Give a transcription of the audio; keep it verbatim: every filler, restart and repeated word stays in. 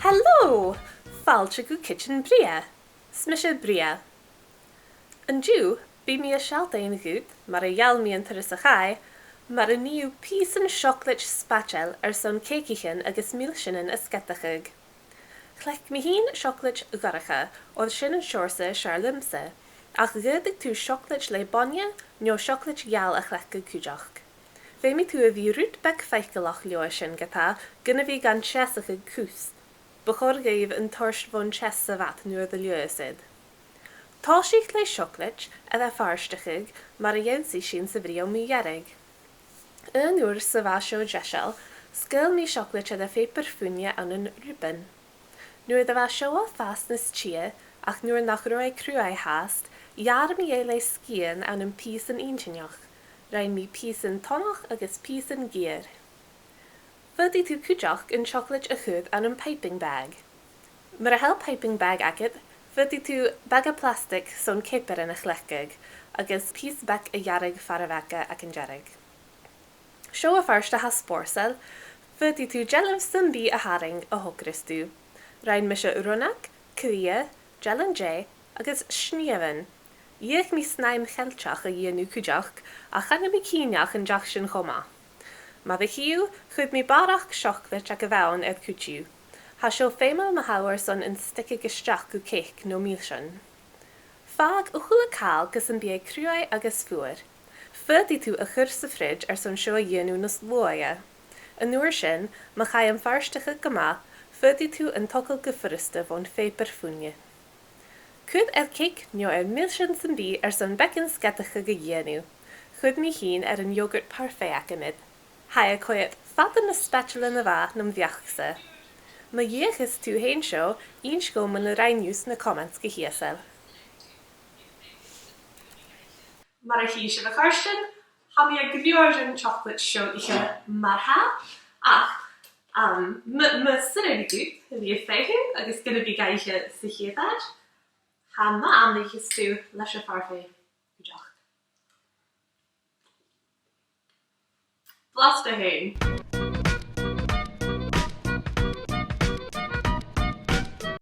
Hello! Fàilte gu Cidsin Brèagha. 'S mise Brèagha. An-diugh, bidh mi a' sealltainn dhut, mar a gheall mi an turas a chaidh, mar a nì thu pìosan seoclaid spaideil airson cèicichean agus milseanan a sgeadachadh. Chleachd mi fhìn seoclaid dhorcha, oir sin an seòrsa as fheàrr leamsa, ach dh'fhaodadh tu seoclaid le bainne no seoclaid gheal a chleachdadh cuideachd. Feumaidh tu a bhith rud beag faiceallach leotha sin ge-tà, gun a bhith gan teasachadh cus. Bu chòir dhuibh an toirt bhon teas sa bhad nuair a gheibh sibh iad. Tòisich le seoclaid air a phàirteachadh mar a dh'ionnsaich sinn sa bhideo mu dheireadh. Aon uair 's a bha seo deiseil, sgaoil mi seoclaid air a' phàipear-fuine ann an ribean. Nuair a bha seo a' fàs nas tighe, ach nuair nach robh e cruaidh fhathast, gheàrr mi e le sgian ann am pìosan inntinneach. Rinn mi pìosan tonnach agus pìosan geur. Faodaidh tu cuideachd an t-seoclaid a chur ann am piping bag. Mura h-eil piping bag agad, faodaidh tu baga plastaig son ceapairean a chleachdadh, agus pìos beag a ghearradh far a' bhaga aig an deireadh. Seo am pàirt a tha spòrsail, faodaidh tu dealbh sam bith a tharraing a thogras tu. Rinn mise rionnag, cridhe, dealan-dè agus snìomhan. Dh'fheuch mi snaidhm Cheilteach a dhèanamh cuideachd, ach chan eil mi cinnteach an deach sin cho math. Mar a chì thu, chuir mi barrachd seoclaid aig a' bhonn air cuid dhiubh. Tha seo feumail ma tha thu airson an steigeadh a-steach gu cèic no milsean. Fàg a h-uile càil gus am bi e cruaidh agus fuar. Faodaidh tu a chur sa fridge airson seo a dhèanamh nas luaithe. An uair sin, ma chaidh am pàirteachadh gu math, faodaidh tu an togail gu furasta bhon phàipear-fuine. Cuir air cèic no air milsean sam bith airson beagan sgeadachadh a dhèanamh. Chuir mi fhìn air an yogurt parfait agam iad. Tha e a' coimhead fada nas spaideile na bha nam bheachd-sa. Ma dh'fheuchas tu fhèin seo, innis dhomh mura rinn thu sna comments gu h-ìosal. Mar a chì sibh, a chàirdean, tha mi ag iarraidh an t-seoclaid seo ithe mar-thà, ach, um, ma, ma 's urrainn dhut a bhith a' feitheamh agus gun a bhith ga ithe sa chiad àite, tha e math am faic thu leis a' phàirt cuideachd. Blasta fhèin.